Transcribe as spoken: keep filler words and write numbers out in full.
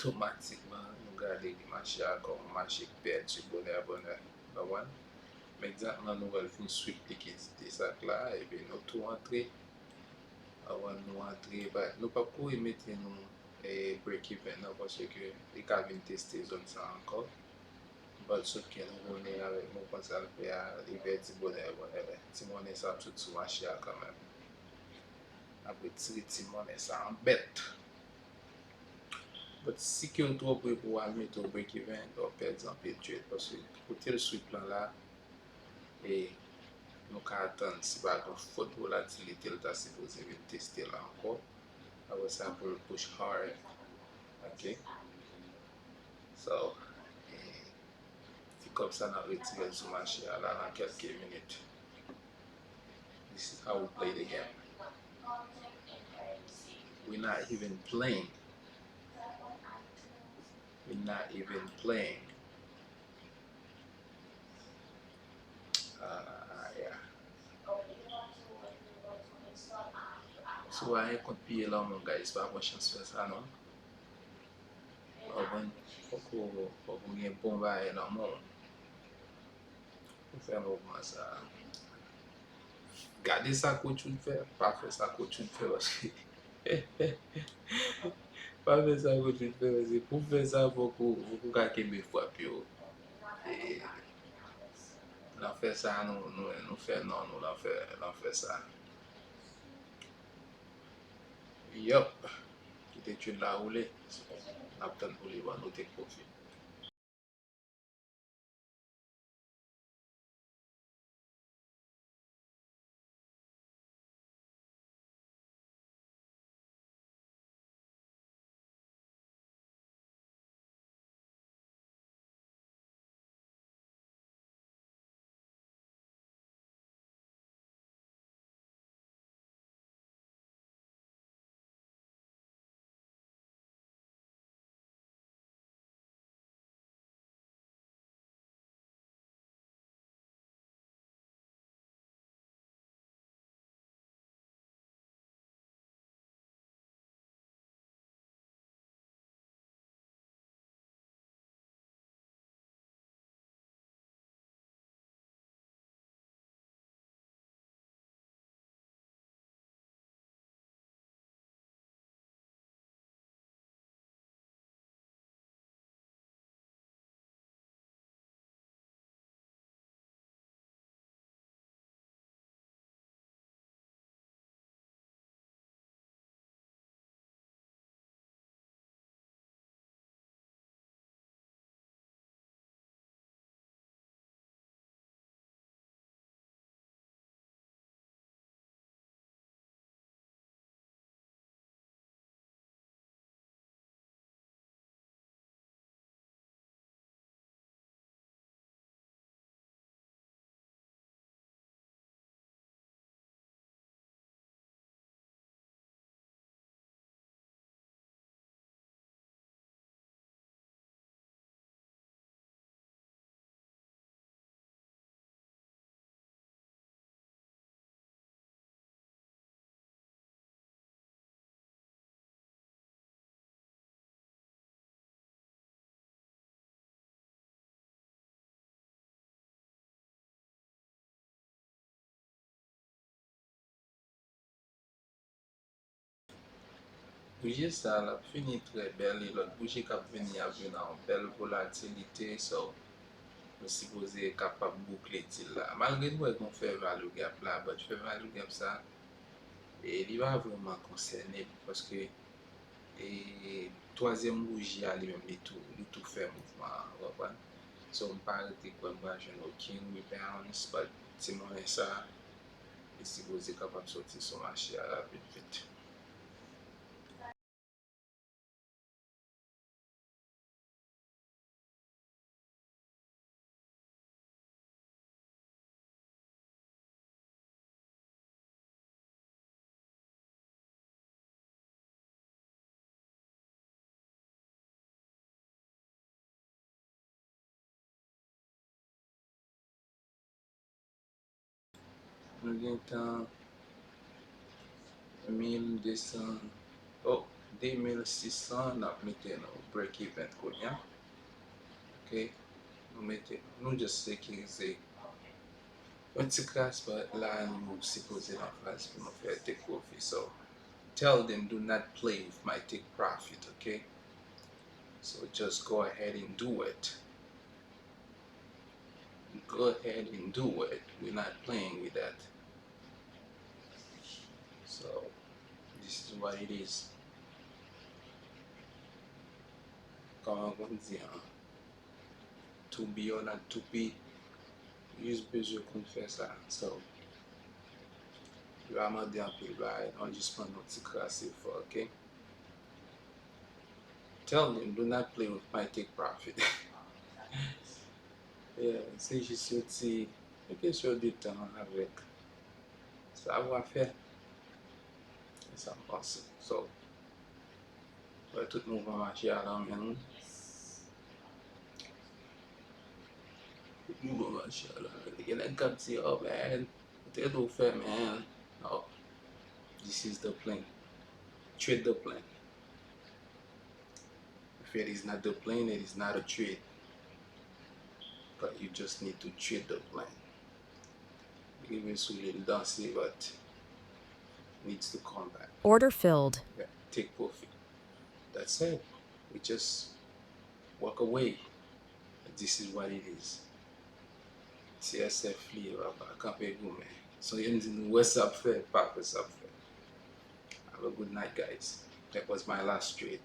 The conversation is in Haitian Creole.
otomatikman nou gade ki mache a kòman mache k pèdi bonè bonè. Konprann? Men egzakteman nou wè l fin sweep likidite sa k la, epi nou tou antre. Avan nou antre, ba, nou p ap kouri mete nou e, break even nan, paske li ka vin teste zòn sa ankò. But sot ke nou konnen avèk mouvman sa l fè a, li pèdi bonè bonè. Ti monnen sa ap sot sou mache a kanmenm. N ap retire ti monnen sa an bèt. But si ke w twò pre pou w al mete w break even, w ap pèdi anpil trade, paske kote l sweep lan la, e nou ka atann si pa gen fòt volatilite l ta sipoze vin teste la ankò. Apre sa pou l push hard. Ok. So, e, ti kòb sa n ap retire l sou mache a la nan kèlke minit. This is how we play the game. We not even playing. We not even playing. Ah, yeah. Si w pa gen kont piye lanmou, guys, pa pran chans fè sa non. Fòk ou, fòk ou gen bon bagay nan men w. Pou fè mouvman sa. Gade sa Coach Wood fè. Pa fè sa Coach Wood fè paske pa fè sa Coach Wood fè paske pou fè sa fòk ou, fòk ou ka kenbe frap yo. E, nan fè sa nou, nou, nou fè non nou nan fè, nan fè sa. Yup. Kite trade la woule. N ap tann pou li ban nou take profit. Bouji sa l ap fini trè bèl e lòt bouji k ap vini ap vin a yon bèl volatilite, so nou sipoze kapab boukle deal la. Malgre nou wè gen yon fair value gap la, but fair value gap sa e li pa vrèman konsène m paske e twazyèm bouji a li menm li tou, li tou fè mouvman an, ou konprann? So m pa rete kwè m pral jwenn okenn rebalance, but ti monnen sa li sipoze kapab soti sou mache a rapid vit. Nou gentan mil de san, oh, de mil sis san, n ap mete nou break even kounye a. Ok, nou mete, nou just sekirize yon ti kras, but la nou sipoze nan faz pou nou fè take profit. So tell them, do not play with my take profit, ok? So just go ahead and do it. Go ahead and do it. We're not playing with that. So this is what it is. Kòman konn di an? To be or not to be, you just bezwen konn fè sa. So yo pa mande anpil bagay, nou just pran yon ti kras efò, ok? Tell them, do not play with my take profit. Yeah, se jis yon ti, yon kesyon de tan avèk savwa fè. Se sa m panse. So, wè tout mouvman mache a la menm. Tout mouvman mache a la menm. Gen nèg k ap di, oh man, ou te dwe fè, man. No. This is the plan. Trade the plan. If it is not the plan, it is not a trade. But you just need to trade the plan. Even sou li l danse, but needs to come back. Order filled. Yeah, take profit. That's it. We just walk away. This is what it is. C S F li ye, papa, kanpe goumen. So, yo di nou wè sa ap fè, pa fè sa ap fè. Have a good night, guys. That was my last trade.